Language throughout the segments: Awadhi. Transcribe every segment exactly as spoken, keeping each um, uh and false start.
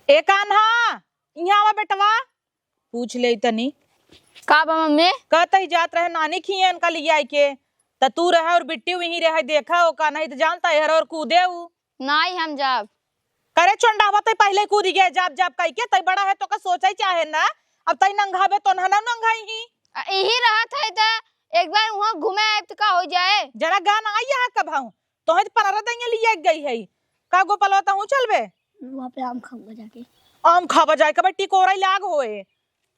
ए कान्हा, इहाँ आवा बेटवा, पूछ ले तनी। का बा मम्मी? कहत ही जात रहे नानी खियाँ इनका लियाई के, त तू रहे और बिट्टी वहीं रहे, देखा ओ कान्हा ही त जानता है हर और कूदे उ। नाई हम जाब। करे चोंडावा, तै पहिले कूदि गए जाब जाब कहि के, तै बड़ा है तोका सोचै चाहे ना, अब तै नंघाबे तो नहना नंघाई ही। आ, इही रहत है त एक बार उहाँ घूमे आइब त का होइ जाए? जरा गान आई यहाँ कब हूँ, तोहे त पनरा दैया लिया गई है। का गोपालवा तहूँ चलबे? वहाँ पे आम खाऊंगा जाके। आम खाबा जाए के बेटी कोरई लाग होए।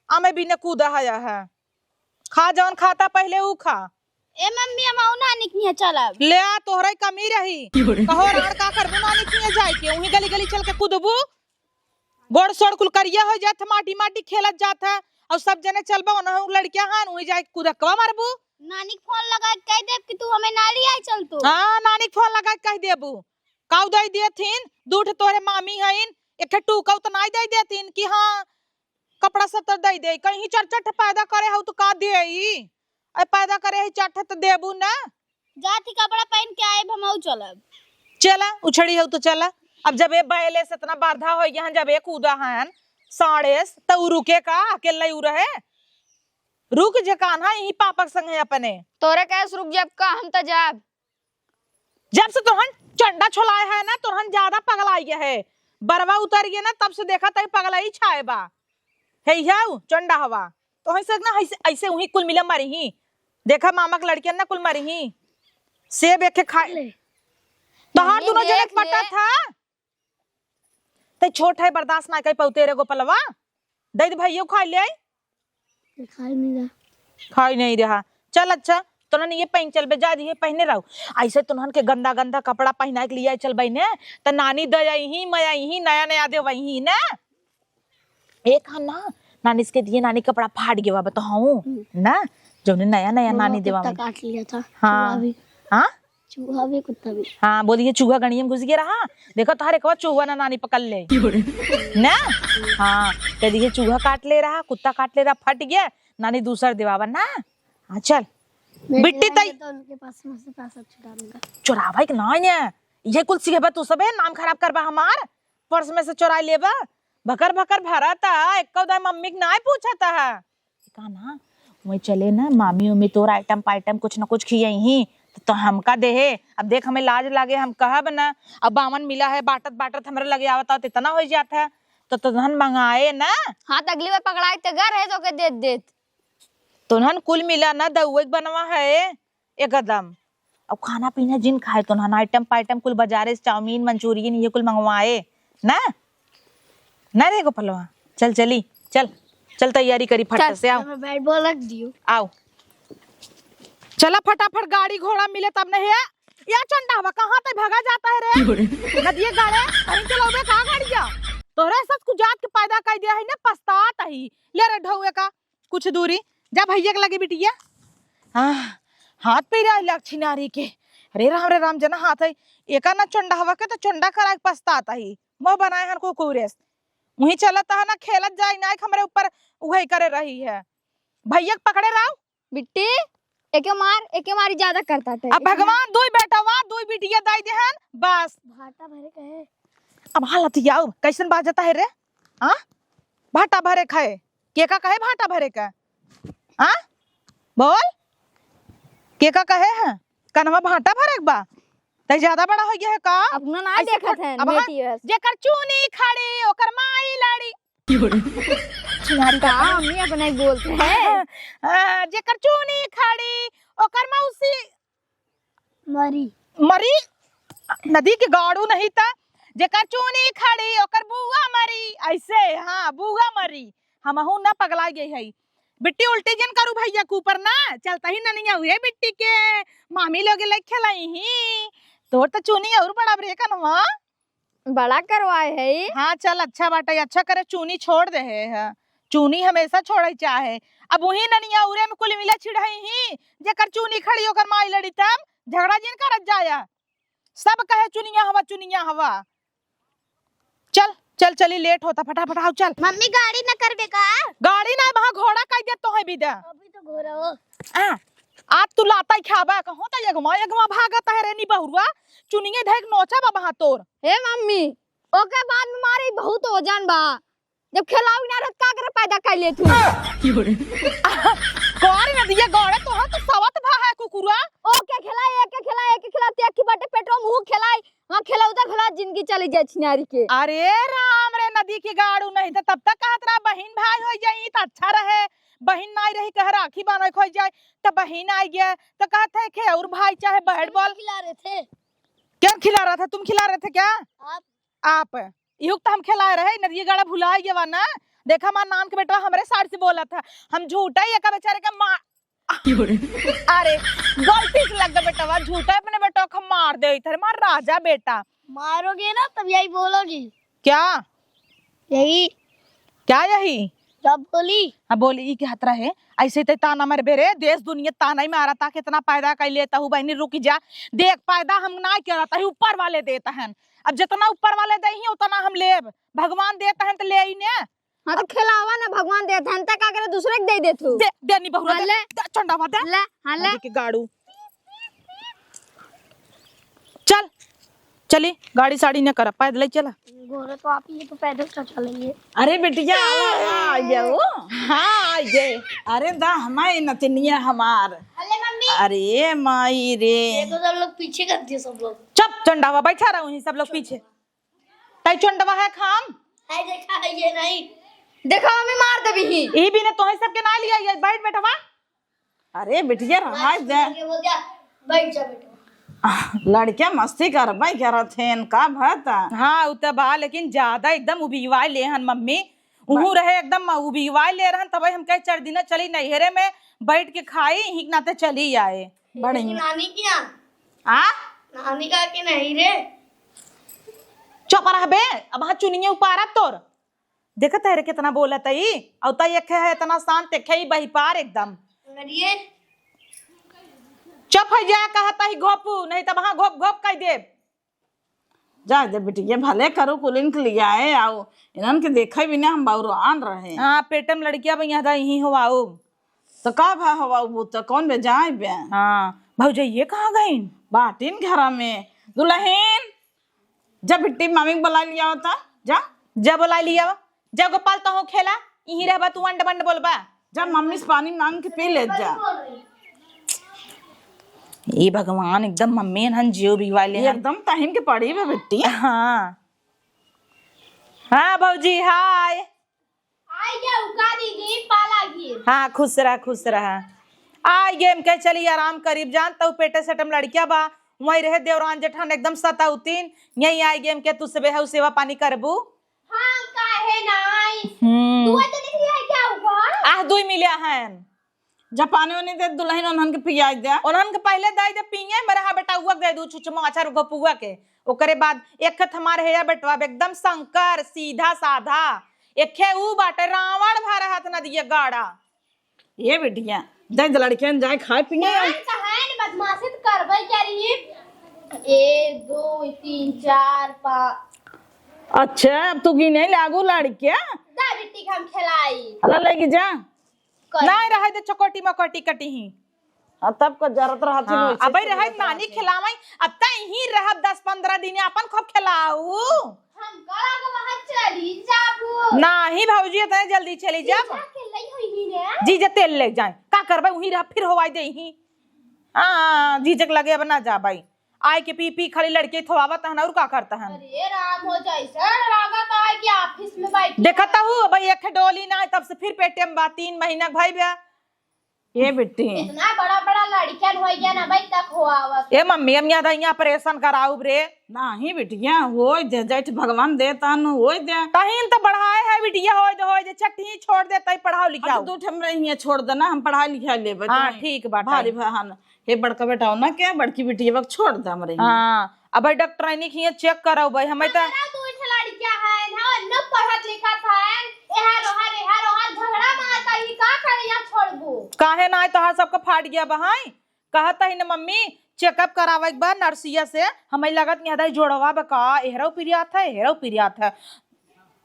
आमे बिना कूदा हया है। खा जौन खाता पहिले ऊ खा। ए मम्मी, हम आऊ नानी के यहाँ चलब। ले आ, तोहरा ही कमी रही। कहो राड़ का करबू नानी के यहाँ जाए के? उहीं गली गली चल के कूदबू। गोड़ सोड़ कुल करिया हो जात है, माटी माटी खेलत जात है। और सब जने चलबा, ओनहु लड़किया हन, उहीं जाए के कुदकवा मारबू। नानी के फोन लगा के कह देब कि तू हमें ना लियाई चल तू। हाँ, नानी के फोन लगा के कह देबू। काऊ दई देथिन, दू ठे तोहरे मामी हइन, एक ठे टूका त नाई दई देथिन कि हाँ, कपड़ा सत्तर दई दे, कहीं चार चार ठे पैदा करे हऊ त का देई? अरे पैदा करे है चार ठे त देबू ना। जात ही कपड़ा पहन के आए, हम आऊ चलब। चला, उछड़ी हऊ त चला। अब जब ए बैले से इतना बारधा हो गया हन, जब ए कूदा हन साड़ेस, त उ रुके का? अकेले उ रहे? रुक जे कान्हा, यही पापक संग है अपने। तोरे कैसे रुक जाब का? हम त जाब। जब से तोहन चंडा छोलाए है ना, तोहन ज्यादा पगलाइ गया है। बरवा उतर गया ना, तब से देखा तई पगलाई छाए बा। है यहू चंडा हवा। तोहन से ना ऐसे, ऐसे उही कुल मिला मरी ही। देखा मामा के लड़कियन ना कुल मरी ही। सेब एक खाए। ले। तोहार मम्मी दोनों जने देख ले। पटा था। तै छोट है, बर्दाश्त ना कर पाऊ तेरे गोपलवा। दे दे भैया खाई ले आई। खाई नहीं रहा। खाई नहीं रहा। चल अच्छा, तोनन ये पहन चल बे, जा दिए पहने रहो। ऐसे तोनन के गंदा गंदा कपड़ा पहनाए के लिए चल बहिने, त नानी दे आई ही, मैं आई ही, नया नया दे वही ही ना। एक हाँ ना, नानी इसके दिए नानी कपड़ा फाट गया बताऊँ हम्म। ना, जौने नया नया मम्मा नानी देवा कुत्ता वही। काट लिया था। हाँ। चूहा भी। हाँ? चूहा भी, कुत्ता भी। हाँ, बोलिए चूहा गणिये में घुस गया रहा। देखो तोहरे कवा चूहा ना नानी पकड़ ले। ना? हाँ, कह दिए चूहा काट ले रहा, कुत्ता काट ले रहा, फट गया, नानी दूसर देवावा ना। हाँ, चल। मैं बिट्टी देवांगे तई। तो उनके पास में से पैसा चुरा लूंगा। चुरावे के ना है। ये कुल सीखेबा तू सबे, नाम खराब करबा हमार। पर्स में से चुराई लेबा। भकर भकर भरा ता, एक्को दाई मम्मी के नाय पूछा ता। का ना, वहीं चले ना, मामी उमी तोर आइटम पाइटम कुछ न कुछ खियाई ही, त, त हमका देहे। अब देख, हमें लाज लागे, हम कहब ना। अब बावन मिला है, बाटत बाटत हमरे लगे आवत आवत इतना हो जात है, त, त तोहन मंगाए ना। हाँ, त अगली बार पकड़ाई त घर है, तोके देत देत। तोहन कुल मिला ना, दउए के बनवा है एकदम। अब खाना पीना जिन खाए, तोहन आइटम पाइटम कुल बाजारे से चाउमीन, मंचूरियन, ये कुल मंगवाए ना। ना रे गोपलवा, चल चली, चल, चल तैयारी करी फट चल। से, आओ। मैं बैट बॉल रख दियो। आओ, चला फटाफट, गाड़ी घोड़ा मिले तब नहीं है। या चंडा हवा कहाँ तक भगा जाता है रे? क्यों रे? नदिये गाड़े, कहीं चलावे का गाड़िया? तोहरे सच कुछ जात के पैदा कर दिया है ना, पछतात ही। ले रे ढौए का, कुछ दूरी, जा भैया के लगे बिटिया। हाँ, हाथ पे रहा लक्षिनारी के। अरे राम रे राम, जना हाथ है, एका ना चंडा हवा के तो चंडा करा के पछतात ही। मोह बनाए हन कुकुरेस। वहीं चलत है ना, खेलत जाई ना, एक हमरे ऊपर उहे करे रही है। भैया के पकड़े रहो। बिट्टी, एके मार, एके मारी ज्यादा करता टे। अब एके मार। भगवान, दुई बेटवा, दुई बिटिया दाई देहन, बस। भाटा भरे कहे। अब हालत ही आओ, कैसन बाजता है रे? हाँ? भाटा भरे खाए। के का कहे भाटा भरे का? हाँ? बोल। के का कहे हैं? कनवा भाटा भरे के बा? तै ज्यादा बड़ा हो गया है का? अपना ना ऐसे देखत थोड़-, है, अब हाँ, बेटी बस। जेकर चूनी खड़ी, ओकर माई लड़ी। चुनारी का का? मम्मी अपने बोलते हैं। हाँ, जेकर चूनी खड़ी, ओकर मौसी मरी। मरी? नदी के गाड़ू नहीं त, जेकर चूनी खड़ी, ओकर बुआ मरी। ऐसे, हाँ, बुआ मरी। हमहू ना पगला गई है। बिट्टी उल्टी जिन करू भैया के ऊपर ना, चलता ही ननिया हुए बिट्टी के, मामी लोग ले खेलाई ही। तोर त चूनी और बड़ा ब्रेकन हुआ। बड़ा करवाए है। हाँ, चल, अच्छा बाटे, अच्छा करे चूनी छोड़ दे है। चूनी हमेशा छोड़े चाहे। अब वही ननिया उरे में कुल मिला छिड़ाई ही, जेकर चूनी खड़ी ओकर माई लड़ी, तब झगड़ा जिन करत जाया। सब कहे चुनिया हवा, चुनिया हवा। चल, चल, चली, लेट होता, फटाफट आओ, चल। मम्मी, गाड़ी न करबे का? गाड़ी ना, वहाँ घोड़ा कह दे तो है बिदा। अभी तो घोड़ा हो। आ, आज तू लाता ही खाबा, कहो तो एगमा, एगमा भागत है रे नी बहुरुआ, चुनिए धैक नोचा बा वहाँ तोर। हे मम्मी, ओके बाद में मारे, बहुत वजन बा। जब खेलाऊ ना रहत, का करे पैदा कर लेत हूँ? कौन नदिया गौड़े, तोहर तो सवत भा है कुकुरा। ओके खेलाई, एके खेलाई, एके खेलाई, ते की बाटे पेटवा मुँह खेलाई, वहाँ खेलौता खेला जिंदगी चली जाए छिनारी के। अरे राम रे, नदी के गाड़ू नहीं तो तब तक कहत रहा बहिन भाई हो जाई तो अच्छा रहे, बहिन नाई रही कह राखी बांधे खोज जाए, तो बहिन आई गया तो कहत है खे और भाई चाहे बैट बॉल। खिला रहे थे। क्या खिला रहा था? तुम खिला रहे थे क्या? आप। आप। इहुक तो हम खिलाए रहे, नदिया गाड़ा भुला गया ना। देखा हमार नाम के बेटवा हमरे साइड से बोला था, हम झूठा ही एका बेचारे के मार। अरे गलती से लग गया बेटवा, झूठा अपने बेटवा को मार दे इधर, मार राजा बेटा। मारोगे ना तब यही बोलोगी। क्या? यही। क्या यही? जब बोली। हाँ बोली, ई के हतरा है, ऐसे ते ताना मरबे रे, देश दुनिया ताना ही मारा था, कितना पैदा कर लेता हूँ बहनी, रुक जा, देख पैदा हम ना करत ही, ऊपर वाले देता है, अब जितना ऊपर वाले दे ही उतना हम लेब, भगवान देता है तो ले ही ने। हाँ तो खिलावा ना, भगवान देता है तो का करे, दूसरे के दे दे तू। दे, दे नी बहुरा, हाँ, दे, ले। दे, चंडावा दे। ले, हाँ, ले। नदी के गाड़ू। चल, चली, गाड़ी साड़ी न करा, पैदल ही चला। घोड़े तो आप ही तो पैदल चल चलेंगे। अरे बिटिया, आवा, आ गया वो। हाँ, आ गए। अरे दा, हमारे नतनिया हमार। अरे मम्मी। अरे माई रे। ये तो सब लोग पीछे कर दिए सब लोग। चुप, चंडावा, बैठा रहो यहीं सब लोग पीछे। तई चंडवा है खाम। है देखा है ये नहीं। देखा मम्मी मार देबी ही। ई बिने तोहे सबके ना लिया, ये बैठ बेटवा। अरे बिटिया रहा बस, दे। ठीक है, बोल दिया, बैठ जा बेटा। आह, लड़किया मस्ती करबे करत हैं, का भता? हाँ, उ त बा, लेकिन ज्यादा एकदम उबिवाई ले हन मम्मी। उहू रहे एकदम उबिवाई ले रहन, तबे हम कहे चार दिन चली नैहरे में बैठ के खाई, इही के नाते चली आए। बढ़िया। नानी किया? आ? नानी का के नहीं रे। चुप रहबे, अब हाँ चुनिए उपारा तोर। देखत है रे कितना बोलत है ई, और तई एक है इतना शांत, एक है ई बहिपार एकदम। अरे चुप है जा, कहत ही घोपू, नहीं तब हाँ घोप घोप कह देब। जा दे बिटिया, भले करू कुलिन के लियाए, आओ इन्हन के देखे बिना हम बौरान रहे। हाँ, पेट में लड़किया बा, यहाँ दा यहीं हो आओ। तो का भा हवा वो तो कौन बे जाए बे? हाँ, भौजइये कहाँ गइन? बाटिन घरा में। दुलहिन, जा बिट्टी मामी के बुला लिया होता, जा। जा बुला लिया, जा गोपाल तोहू खेला, इहीं रहबा तू अंड बंड बोलबा। जा मम्मी से पानी मांग के पी ले जा। ए भगवान, एकदम मम्मी हन जियो भी वाले ये हन। एकदम तहिन के पड़ी बे बिट्टी। हाँ। हाँ भौजी, हाय। आई गया उका दीदी, पाला गिर। हाँ, खुश रहा, खुश रहा। आई गेम के चली आराम करीब जान, तउ पेटे सेटम लड़किया बा, वहीं रहे देवरान जेठान एकदम सताउतीन, यहीं आई गेम के तू सबे हऊ सेवा पानी करबू। हाँ, काहे नाई? हम्म। तू तो निकली है क्या हुआ? आह, दुई मिलिया हन। जा पानी वानी दे दुलहिन, उन्हन के पियाई दे। उन्हन के पहिले दे दे पिए, मेरे हा बेटा उवक दे दू छुछमा अच्छा रुको पुआ के। ओकरे बाद एक ठे हमार है बेटवा, एकदम शंकर, सीधा साधा। एक ठे ऊ बाटे रावण भा रहत नदिया गाड़ा। ये बिटिया, दे दे लड़कियन जाए खाए पिए। नान कहान बदमाशी त करबे करी। एक, दो, तीन, चार, पाँच। अच्छा, अब तू गिने लागू लड़किया? दा बिट्टी के हम खिलाई। अला लेके जा। कर। नाहीं रहे दे चकोटी मकोटी कटी ही। हाँ, तब का जरत रहत ही हाँ, वैसे अबे चलत रहे रहत नानी ही। खिलावई, अब त यहीं रहब दस पन्द्रह दिन, अपन खूब खिलाऊ। हम करा के वहाँ चली जाबो। नाहीं भौजी, इतने जल्दी चली जाब। जाके लई होई ही ने। जीजा तेल ले जाए, का करबे, वहीं रह, फिर होवाई दे ही। हाँ, जीजक लगे अब ना जाबई। आए के पी पी खाली लड़के थोआवत हन, और का करत हन? अरे राम हो, जैसे लागत है कि ऑफिस में बैठी देखत है। हूँ, भाई एक डोली ना, तब से फिर पेटे में बा, तीन महीना के भाई बा। ये बिट्टी। इतना बड़ा बड़ा लड़कन हो गया ना भाई, तक हो आवत। ए मम्मी, हम यहाँ, यहाँ ऑपरेशन कराउब रे। नाहीं बिटिया, होई दे, जैठ भगवान देतन, होई दे। तहीन तो बढ़ाए है बिटिया, होई दे, होई दे, छठी छोड़ दे, तई पढ़ाओ लिखाओ। अब दू ठे हमरा हियाँ छोड़ देना, हम पढ़ाई लिखाई लेबे, हाँ, तुम्हें ठीक बाटे। भारी बहन। हे बड़का बेटा हो ना क्या, बड़की बिटिया बक छोड़ दे हमरे हियाँ। हाँ, अब भाई डॉक्टरानी के हियाँ चेक कराओ भाई, हमें तो हमारा दू ठे लड़कियाँ हैं, हाँ, न पढ़त लिखत हैं, एहर ओहर, एहर ओहर झगड़ा मारता ही, का करे यहाँ छोड़बू? काहे ना आए, तोहार सबका फाट गया बहाई, कहत ही न मम्मी, चेकअप करावे के बा नर्सिया से, हमें लगत नहीं है जोड़वा बा का, एहरो पिरियात है, एहरो पिरियात है।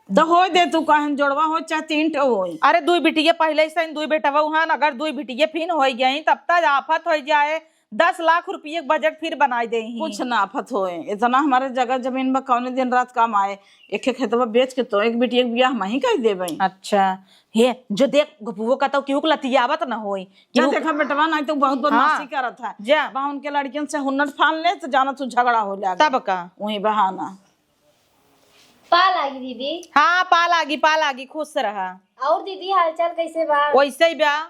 तो होई दे तू, कहन जोड़वा हो चाहे तीन ठो होई। अरे दुई बिटिया पहले से दुई बेटवा हन, अगर दुई बिटिया फिन होई गई तब तक आफत होई जाए, दस लाख रुपये के बजट फिर बनाई देही। कुछ ना आफत होए, इतना हमारे जगह जमीन बा, कौने दिन रात काम आए। एक एक खेतवा बेच के तो एक बिटिया के बियाह हम ही कर देबे। अच्छा, हे जो देख, गपुओ का तो केहू के लतियावत न होई, जा केहू देखा बेटवा, नहीं तो बहुत बदमाशी हाँ। करत है। जा। बा उनके लड़कियन से हुन्नट फान ले तो जाना तू झगड़ा हो जाएगा। तब का? वही बहाना। पा लागी दीदी। हाँ, पा लागी, पा लागी, खुश रहा। और दीदी, हालचाल कैसे बा? वैसे ही बा।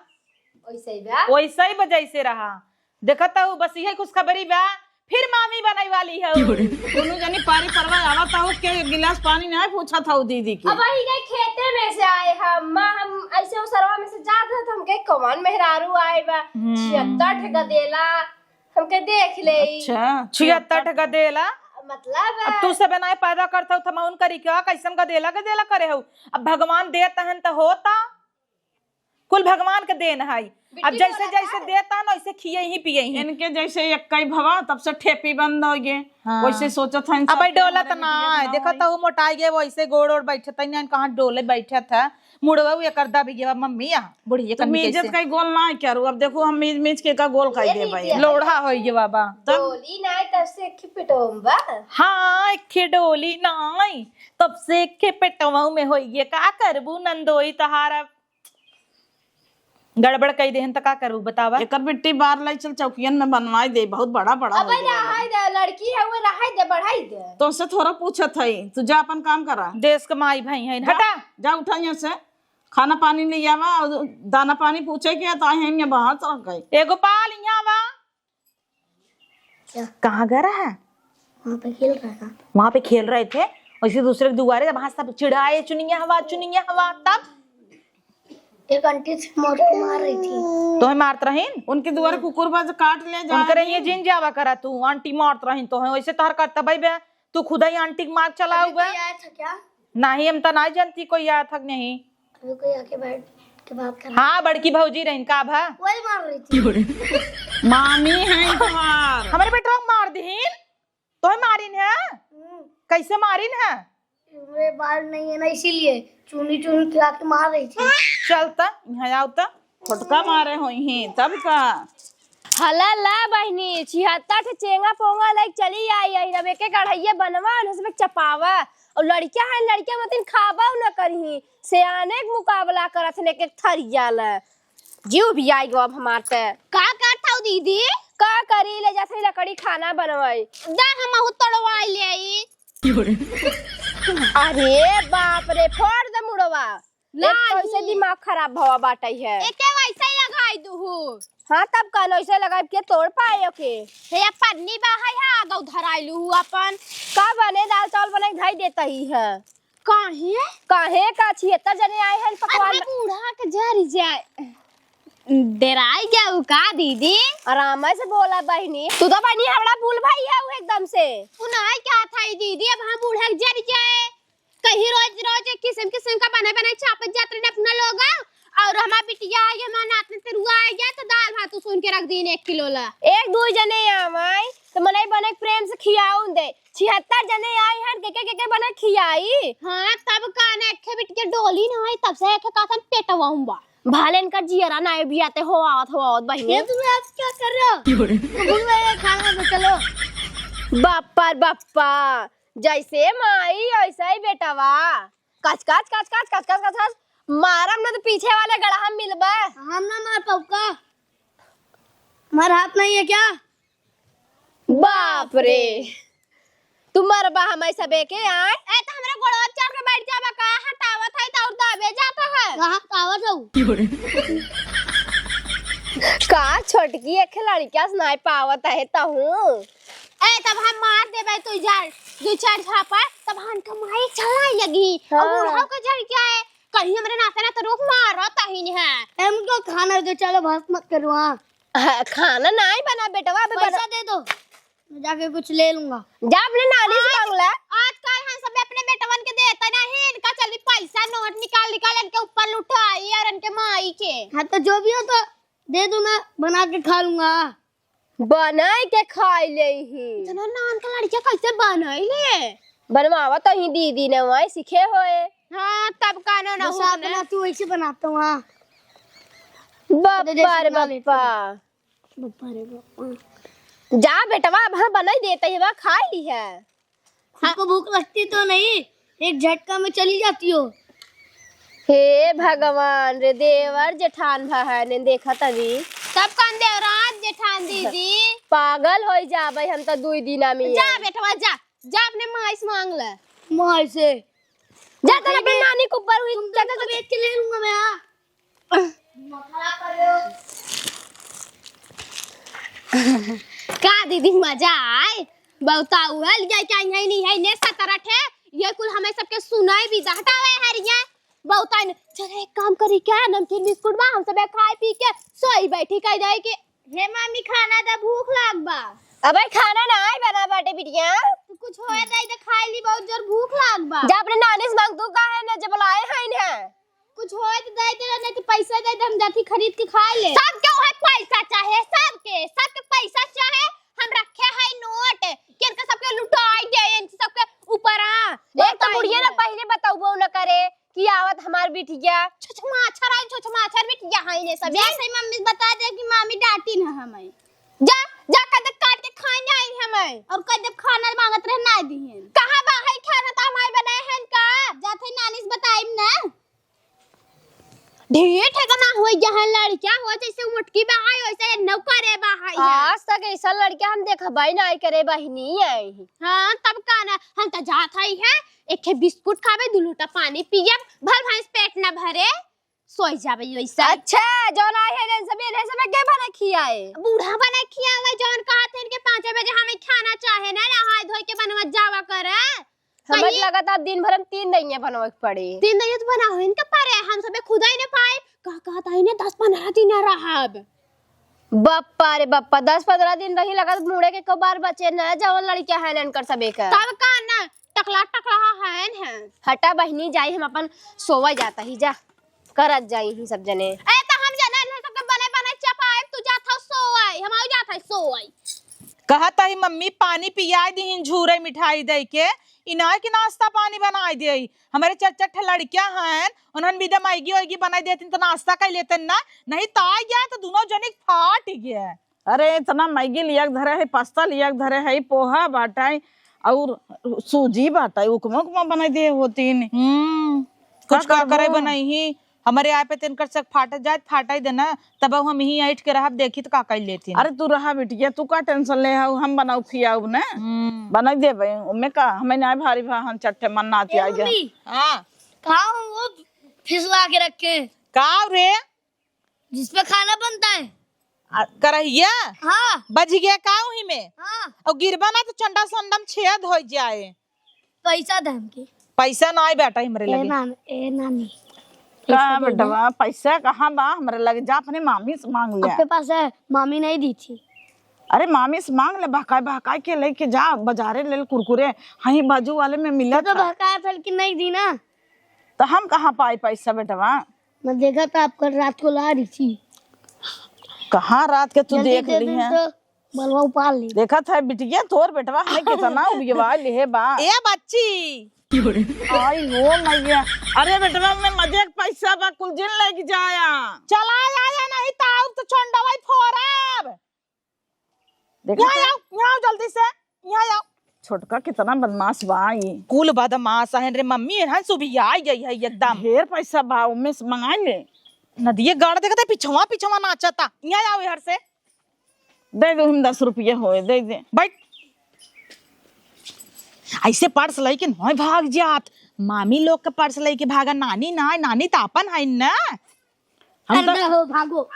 वैसे ही बा? वैसे ही बा, जैसे रहा। देखत हऊ, बस इहे खुशखबरी बा, फिर मामी बने वाली हऊ। दोनों जनी पारी परवा आवत हऊ, के गिलास पानी नाहीं पूछत हऊ दीदी के। अब वही गए खेते में से आए हम, माँ, हम ऐसे ओसरवा में से जात रहे तो हमके कौन मेहरारू आए बा, हम्म। छिहत्तर ठे गदेला, हमके देख ले। अच्छा, छिहत्तर ठे गदेला? मतलब अब तू सब नाहीं पैदा करत हऊ, थमाउन करी का? कैसन गदेला, गदेला करे हऊ? अब भगवान देत हन त होता। कुल भगवान के देन है। अब बिट्टी जैसे बोला जैसे था। देता न, वैसे खिए ही पिए ही। इनके जैसे एक कई भवा, तब से ठेपी बंद हो गए। हाँ। वैसे सोचत हन अब सब भाई कि डोलत हमारे ना बिटिया है, ना देखत होई। हऊ मोटाई गए, वैसे गोड़ ओड़ बैठत ही ना, कहाँ डोले बैठत है। मुड़वा एकर दबि गया मम्मी, आ बुढ़िया तू कन्नी मीजत कैसे। कई गोल ना करू। अब देखो हम मीज मीज के का गोल कर ये दे भाई। लीजिए। लोढ़ा होई गया बाबा। तब डोली ना, तब से एक ही पेटवा में बा। हाँ, एक ही डोली ना, तब से एक ही पेटवा में होई गया। का करबू नंदोई तहार अब? गड़बड़ कई देहन त का करबू बतावा? एकर बिट्टी बार लाई चल चौकियन में बनवाई दे, बहुत बड़ा बड़ा हो अबे गया बा। रहाई दे, लड़की है वो, रहाई दे, बढ़ाई दे। तो से थोड़ा पूछत है, तू जा अपन काम करा। देश के माई भाई है, जा, हटा। जा उठा यहाँ से, खाना पानी ले आवा और दाना पानी पूछे के तो आई हैं यहाँ बाहर चल गए। एगो पाल यहाँ आवा। क्या? कहाँ गया रहा? वहाँ पे खेल रहा था। वहाँ पे खेल रहे थे, वैसे दूसरे के दुआरे, जब वहाँ सब चिढ़ाए, "चुनिया हवा, चुनिया हवा", तब एक आंटी से मार के मार रही थी। तोहे मारत रहीन? उनके दुआरे कुकुर बा जो काट ले जा। उनकरे ये जिन जावा करा तू, आंटी मारत रहीन तोहे, वैसे तोहर करतबई बे, तू खुदा ही आंटी के मार चलाऊ अभी बे। कोई आया था क्या? नहीं, हम तो नहीं जानती कोई आया था कि नहीं। अभी कोई आके बैठ के बात कर रहा हाँ, बड़की भौजी रहीन, का भा? वही मार रही थी। मामी है तोहार। हमारे बेटवा को मार दीन? तोहे मारिन है? हम्म। कैसे मारिन है? मेरे बाल नहीं है ना, इसीलिए चुनी चुनी खिला के मार रही थी। चल त, यहाँ आओ त। फटका मारे होई ही, तब का? हला ला बहिनी, छिहत्तर ठे चेंगा पोंगा लइके चली आई, आई अब एक एक अढ़ैया बनवा, उन्हें सब चपावा। और लड़कियां हैं, लड़कियां मतिन खाबा न करही, सियाने के मुकाबला करत हैं एक एक थरिया ला। जीव भी आई गो अब हमार त। का करत हऊ दीदी? का करी, ले जात हई लकड़ी खाना बनवाई। दा हमहू तोड़वाई ले आई। अरे बाप रे, फोड़ दे मुड़वा। ना एक तो ऐसे ही। दिमाग खराब भवा बाटई है। एके वैसे ही लगाई दूहू। हाँ, तब का ऐसे लगाई के तोड़ पाए ओके। हे, या पन्नी बा है, हाँ, गौ धराई लूहू अपन। का बने, दाल चावल बने के धई देता ही है। काहे? काहे का छिहत्तर जने आए हैं पकवान अरे ब- बूढ़ा के जरी जाए। डेराई जाऊ का दीदी? आराम से बोला बहिनी। तू तो बहिनी हमरा भूल भई है एकदम से। तू नाई क्या था ई दीदी, अब हम बूढ़ा के जरी जाए। कहीं रोज रोज एक किस्म किस्म का बने बने चापत जात रहे अपना लोग। और हमार बिटिया आ गया, हमार नातन तेरुआ आ गया, तो दाल भात सुन के रख दीन एक किलो ला। एक दो जने आवाई तो मनई बने प्रेम से खियाउन दे। छिहत्तर जने आई हन, के के, के के बने खियाई? हाँ, तब का ना, एक बिटिया डोली ना आई, तब से एक कासन पेटवा हुआ। भाले इनका जियरा ना बियाते हो आवत, हो आवत बहिनी। ये तुम आज क्या कर रहे हो? क्यों रे? तुम लोग ये खाना में चलो। बप्पा रे बप्पा, जैसे माई वैसे ही बेटवा। कच कच कच कच कच कच कच कच। मारम न तो पीछे वाले गड़हा मिलबे। हम ना मार पाऊ का? हमारा हाथ नहीं है क्या? बाप रे, तू मरबा हम सबे के आए। ए, तो हमरा गोड़वा चढ़ के बैठ जाबा का? हटावत है तो और दाबे जाता है। कहाँ हटावत हूँ? का छोटकी एक लड़किया से नाई पावत है तहूँ? ए, तब हम मार देबे तू जा, दू चार झापड़, तब हमका माई चलाई लगी। हाँ। और बुढ़ऊ के जड़ क्या है? कहीं हमरे नाते ना तो रुक मारत ही नहीं है। हमको खाना दे, चलो बहस मत करो। हाँ। हाँ, खाना नाई बना बेटवा, अबे पैसा बना। दे दो, मैं जाके कुछ ले लूंगा। जा अपने नानी से आज, मांग ले। आजकल हम सब अपने बेटवन के देते नहीं, इनका चली पैसा नोट निकाल निकाल इनके ऊपर लुटाई और इनके माई के। हाँ, तो जो भी हो तो दे दो, मैं बना के खा लूंगा। बनाई के खाई ले ही। इतना नान का लड़किया कैसे बनाई ले? बनवावा तो ही दीदी ने वही सीखे होए। हाँ, तब का ना, ना जैसे आप होने। बनाती हो, वैसे बनाता हूँ, हाँ। बप्पा रे बप्पा। बप्पा रे बप्पा। जा बेटवा, अब हम बनाई देते हैं, वह खाई ली है। हमको भूख लगती तो नहीं, एक झटका में चली जाती हो। हे भगवान रे, देवर जेठान भा है ने, देखा तभी। तब कौन देवराज जेठान दीदी? पागल होई जाबे हम तो दुई दिना में। जा बेटवा जा, जा अपने माई से मांग ले। माई से? जा तने अपने नानी के ऊपर हुई, तुम जा, जा, जा। बेच के ले लूंगा मैं, हाँ। का दीदी मजा आए? बहुता उहल जाए क्या है नहीं है, ने सतरठ है, ये कुल हमें सबके सुनाई भी दहटावे हरिया। बहुता ने, चल एक काम करी क्या, नमकीन बिस्कुट बा, हम सब खाए पी के सोई बैठी कह जाए कि हे मामी खाना दा, भूख लाग बा। अबे खाना ना आए बना बाटे बिटिया। तू कुछ होए दे दे खाए ली, बहुत जोर भूख लाग बा। जा अपने नानी से मांग, तू का है ना जब लाए हैं इन्हें। कुछ होए तो दे दे, नहीं तो पैसा दे दे, हम जाती खरीद के खाए ले। सबके उहे पैसा चाहे, सबके, सबके पैसा चाहे। हम रखे हैं नोट, केनका सबके लुटाई दे, इनके सबके ऊपर आ। एक तो बुढ़िया ना पहले बताउबो न करे कि आवत हमार बिटिया। छछमाछर आई, छछमाछर बिटिया है ने सब। जैसे ही मम्मी से बता दे कि मामी डांटी ना हमें। जा, जा कह दे काट के खाए ना आई हमें। और कह दे खाना मांगत रहे ना दिहन। कहाँ बा है खाना तो हमारे बनाए हैं का? जाते नानी से बताइम ना। ढेर ठेकाना होई जहाँ लड़किया हो, जैसे मोटकी बहाई, वैसे नौकरे बहाई है। आज तक ऐसा लड़किया हम देखबे नाई करे बहिनी आई। हाँ, तब का ना, हम तो जात हई है, एक ठे बिस्कुट खाबे, दू लोटा पानी पियब, भल भैंस पेट न भरे, सोई जाबे वैसे। अच्छा, जौन आए हैं, इन सभी, इन सभी के बना खियाए? बूढ़ा बना खियावे, जौन कहत हैं इनके पाँच बजे हमें खाना चाहे ना, नहाए धोए के बनवा जावा करे। समझ कहीं लगत अब दिन भर में तीन दहिया बनवे के पड़े। तीन दहिया तो बनावे इनके पड़े, हम सबे खुदा ही ने पाए। का कहत है ने दस पन्द्रह दिन रहब। बप्पा रे बप्पा, दस पन्द्रह दिन रही लगत मुड़े के को बार बचे न, जवन लड़किया है न इनकर सबे का। तब का न, टकला टकला है न। हटा बहिनी, जाई हम अपन सोवा जाता ही जा। करत जाई ही सब जने। ए, त हम जने न सबके बने बने चपाए, तू जात हौ सोवाई, हम आऊ जात है सोवाई। कहत ही मम्मी पानी पियाई दीहिन झूरे मिठाई दे के, इनार के नाश्ता पानी बनाई दे। हमरे चार चार ठे लड़कियां हैं, उन्हन बिदा मैगी वैगी बनाई देतिन त नाश्ता कर लेतिन ना, नहीं त आ गया त दोनों जने फाट गया। अरे इतना मैगी लिया के धरे है, पास्ता लिया के धरे है, पोहा बाटे और सूजी बाटे, उपमा उपमा बनाई दे होतिन। हम्म, कुछ का का करे करबो? बनाई ही, हमरे आए पे तिनकर सक फाटत जात, फाटाई देना, तब हम ही ऐठ के रहब, देखी त का कई लेतिन। अरे तू रहा बिटिया, तू का टेंशन ले हऊ, हम बनाऊ खियाऊ ने, हम्म। बनाई देबे, ओमे का, हमें नाय भारी भा, हम चट्टे मन नाच ए आई गया। मम्मी, हाँ। कहाँ वो फिसला के रखे? का रे? जिस पे खाना बनता है। आ, करहिया? हाँ। बज गया का उही में? हाँ। और गिरबा ना तो चंडा संडम छेद हो जाए। पैसा दे हमके। पैसा ना आए बेटा हमरे ए लगे। नान-, ए नानी। का पैसा दे दे। बेटवा, पैसा कहाँ बा हमरे लगे? जा अपने मामी से मांग ले। आपके पास है, मामी नहीं दी थी। अरे मामी से मांग ले, बहकाए बहकाए के लेके जा, बाजारे ले ले कुरकुरे, हहीं बाजू वाले में मिलत तो है। बहकाए फिर कि नहीं दी ना। तो हम कहाँ पाए पैसा बेटवा? मैं देखा था आप कल रात को ला रही थी। कहाँ रात के तू जल्दी देख दे ली दे है? तो बलवा उपाड़ ले। देखत है बिटिया, तोर बेटवा हमें कितना उबियवा ले है बा। ए बच्ची। आई हो मैया। अरे बेटवा, में मजे के पैसा बा, कुल जिन लेके जाया। चला आया नहीं तो आउब तो चंडवा ही फोड़ब। देखत यहाँ है? आओ, यहाँ आओ जल्दी से, यहाँ आओ। छोटका कितना बदमाश बा ई। कुल बदमाश है रे मम्मी, एहन सुबियाई गई है एकदम। ढेर पैसा बा, ओमे से मंगा ले। नदिये गाड़ देखत है, पिछवा पिछवा नाचता। यहाँ आओ इधर से। दे दो हम दस रुपये होए, दे दे। बैठ। ऐसे पर्स लेके नहीं भाग जात। मामी लोग का पर्स लेके भागा, नानी ना, नानी तो अपन है ना। हम तो अरे हो, भागो।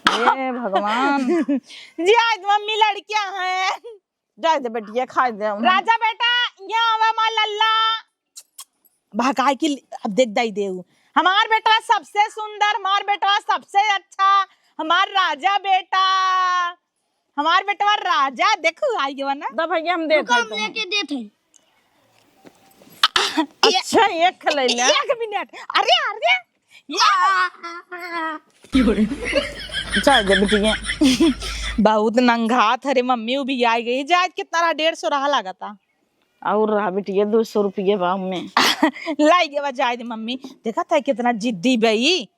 हे भगवान। जी, आज मम्मी लड़कियां हैं। जाए दे बेटिया, खाए दे उन्हें। राजा बेटा, यहाँ आवा माँ लल्ला। भगाए के लिए, अब देख दाई देऊ। हमार बेटवा सबसे सुंदर, हमार बेटवा सबसे अच्छा, हमार राजा बेटा, हमार बेटवा राजा। देखू, आई गवा ना। दा भैया, हम देत रुको, हई हम तुम्हें। लेके देत हई। अच्छा, एक ले ले। एक मिनट। अरे, अरे। या। जाए दे बिटिया। बहुत नंगात हरे मम्मी, उ भी आई गई। जाए कितना रहा? डेढ़ सौ रहा लागता। और रहा बिटिया, दो सौ रुपये बा में। लाई गवा, जाए दे मम्मी। देखत है कितना जिद्दी बई।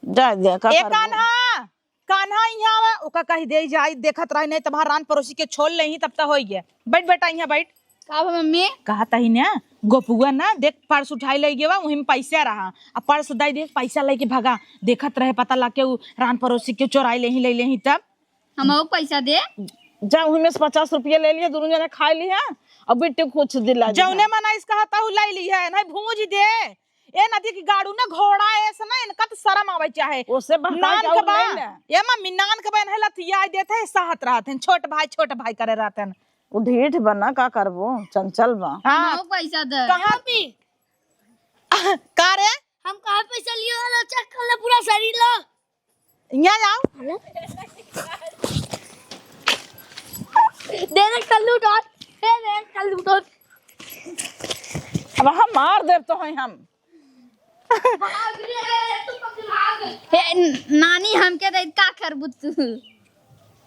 जाए दे, का ए करबो? कान्हा, कान्हा इहाँ आवा, ओका कहि देइ जाई, देखत रही, नहीं तब रान परोसी के छोड़ लेही, तब त होई गे। बैठ बेटा, इहाँ बैठ। का बा मम्मी? कहत ही ना, गोपुआ ना, देख, पर्स उठाई लइ गेवा, वही में पैसा रहा। आ पर्स दाई देख, पैसा लइके भगा। देखत रहे, पता लग के उ रान परोसी के चोराई लेही, लइ लेही तब। हमहू पैसा दे। जा, वही में से पचास रुपया ले लिया, दुनू जने खाइ लिहा, अब बिट्टी कुछ दिला दिहा। जौने मनाइस कहत हूँ, लइ लिहा, नहीं भूंज दे। ए नदी की गाड़ू ना, घोड़ा ऐसे ना, इनका तो शर्म आवे चाहे। ओसे बहकाई नान के के और बा। ले ले। ए मम्मी, नान के बा, इन्हें लतियाई देत है, सहत रहत हैं, छोट भाई, छोट भाई करे रहत हैं। उ ढीठ बा ना, का करबो, चंचल बा। हाँ। हमहू पैसा दे। कहाँ पी? का रे? हम कहाँ पैसा लियो वाला, चेक कर ले पूरा शरीर लो। यहाँ आओ। दे दे कल्लू डॉट, दे दे कल्लू डॉट। अब हम मार देब तो हैं हम। भाग रे, तू पगला गई। हे, नानी हमके दे, का करबू तू?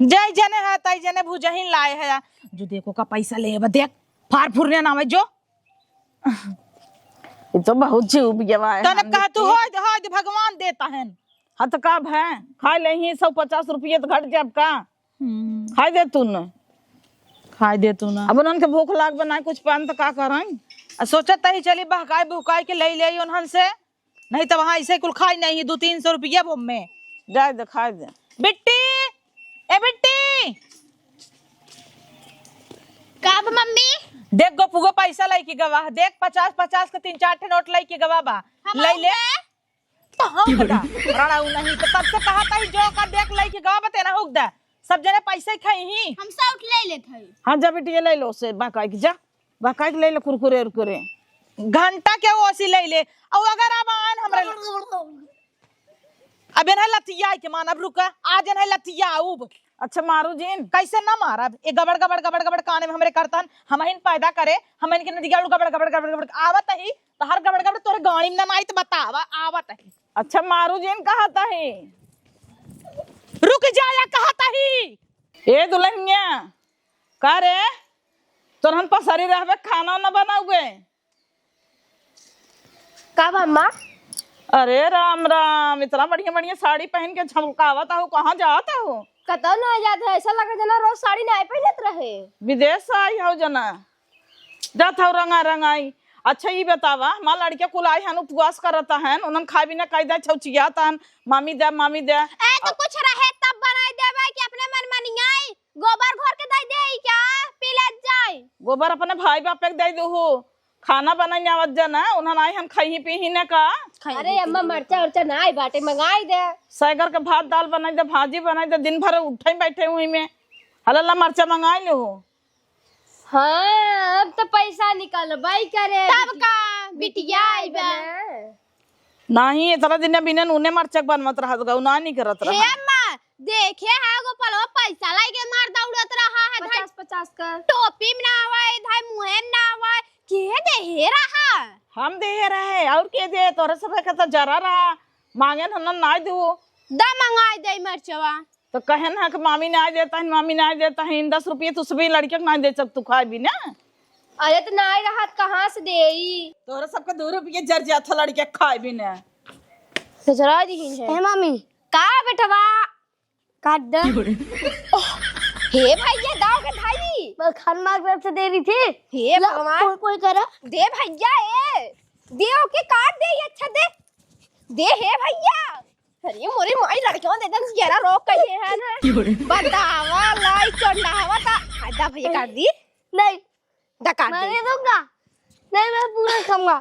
जय जने है, तई जने भुजहिन लाए है। जो देखो का पैसा ले बा, देख, फार फुरने ना आवे जो। ये तो बहुत जीव बियवा है, तने हम कहा तू देखी। होय दे, होय दे, भगवान देता है। हाँ तो का भय? खाइ लेही, सौ पचास रुपये तो घट जाब का? हम्म। खाइ दे तू न। खाइ दे तू न। अब उन्हन के भूख लाग बा, ना कुछ पान तो का करन? आ सोचत ही चली बहकाई बुहकाई के लइ लेई उन्हन से, नहीं तो वहाँ ऐसे कुल खाई नहीं, दो तीन सौ रुपया बोम में। जाए दे, खाइ दे। बिट्टी, ए बिट्टी। का बा मम्मी? देख गोपुगो पैसा लइके गवा, देख पचास पचास के तीन चार ठे नोट लइके गवा बा। हम लइ ले। आउंगे। तो हम बता, रड़ाऊ नहीं, तो तब से कहत ही जो का देख लइके गवा बा, तेना हुक दे। सब जने पैसे खाई ही। हम सब उठ ले लेत हई। हाँ, जा बिटिया, लइ लो से, बहकाई के जा। बहकाई के लइ ले कुरकुरे उरकुरे। घंटा के ओसी लइ ले। और अगर अब आन हमरे अब इन्हें लतियाई के मानब, रुका, आज इन्हें लतियाउब। अच्छा, मारू जिन। कैसे ना मारब? ए गबड़, गबड़, गबड़, गबड़ काने में हमरे करतन, हमहिन पैदा करे, हमहिन के नदिया गबड़, गबड़, गबड़, गबड़ आवत ही, तो हर गबड़, गबड़ तोरे गाड़ी में ना आई तो बतावा, आवत ही। अच्छा, मारू जिन कहत ही। रुक जाया कहत ही। ए दुल्हनिया, का रे? तोर हम पसरी रहबे, खाना ना बनाउबे? का बा अम्मा? अरे राम राम, इतना बढ़िया बढ़िया साड़ी पहन के झमकावत हो, कहाँ जात हो? कतौ ना जात है, ऐसा लगे जना रोज साड़ी नाय पहनत रहे। विदेश से आई हो जना, जात हो रंगा रंगाई। अच्छा ई बतावा, हमार लड़के कुल आए हन, उपवास करत हन, उन्हन खाए बिना कह दे छौचियात हन, मामी दे, मामी दे। ए तो कुछ रहे तब बनाई देवे कि अपने मन मनियाई, गोबर घोर के दे दे क्या, पी लेत जाई। गोबर अपने भाई बापे के दे दू, खाना बनाई आवत जा ना, उन्हन आई हम खइही पीही ना का। अरे अम्मा, मरचा उरचा नाई बाटे, मंगाई दे। सैगर के भात दाल बनाई दे, भाजी बनाई दे, दिन भर उठे बैठे हुई में। हलल्ला मरचा मंगाई ले हो। हाँ, अब तो पैसा निकलबई करे, तब बिटिया। का, बिटिया आई बा। नहीं, इतना दिन बिना नूने मरचा के बनवत रहत गौ, ना नहीं करत हे रहा। अम्मा, देखे है गोपालवा पैसा लाइके मार दौड़त रहा है, पचास, पचास का। टोपी में ना आवे, धाई मुहे में ना आवे, के देहे रहा? हम देहे रहे, और के दे? तोरे सब के तो जरा रहा, मांगे न, न, ना दू। दा मंगाई दे मरचवा। तो कहे ना कि मामी ना देता है, मामी ना देता है, इन दस रुपये तू सभी लड़के को ना दे सकत, तू खाए भी ना। अरे तो ना रहत कहाँ से देई? तोरे सबके दो रुपये जर जात है लड़के खाए भी ना। ससुरा दीहिन है। ए मामी। का बेटवा? काट दे। ओह, हे भैया, दाव के भाई। बस खान मार तरफ से दे रही थी। हे ला, भगवान। कोई, कोई करा। दे भैया, ए। दे ओके काट दे, ये अच्छा दे। दे हे भैया। अरे मोरे माई, लड़कियों दे दन ग्यारह रोक कहिए है ना। बतावा, लाई चंडावा ता। आ, दा भैया काट दी। नहीं। दा काट मैं दे। नहीं दूंगा। नहीं, मैं पूरा खाऊंगा।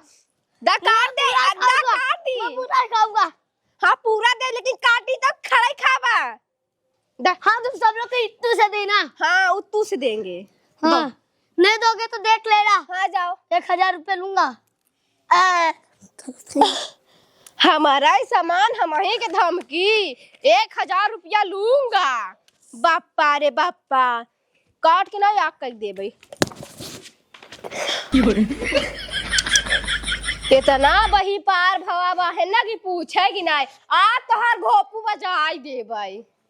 दा काट दे, मैं पूरा दा खाऊंगा। काट दी। मैं पूरा खाऊंगा। हाँ, पूरा दे, लेकिन काटी तो खड़े खाबा। दा। हाँ, तुम सब लोग को इत्तू से देना। हाँ, उत्तू से देंगे। हाँ। दो। नहीं दोगे तो देख लेना। हाँ, जाओ। एक हजार रुपये लूंगा। आ। हमारा ही सामान, हमही के धमकी, एक हजार रुपया लूंगा। बाप्पा रे बाप्पा, काट के ना याक कर देबे। इतना बही पार भवा बा है ना कि पूछे कि नाय, आ तोहार घोपू बजाई देबे।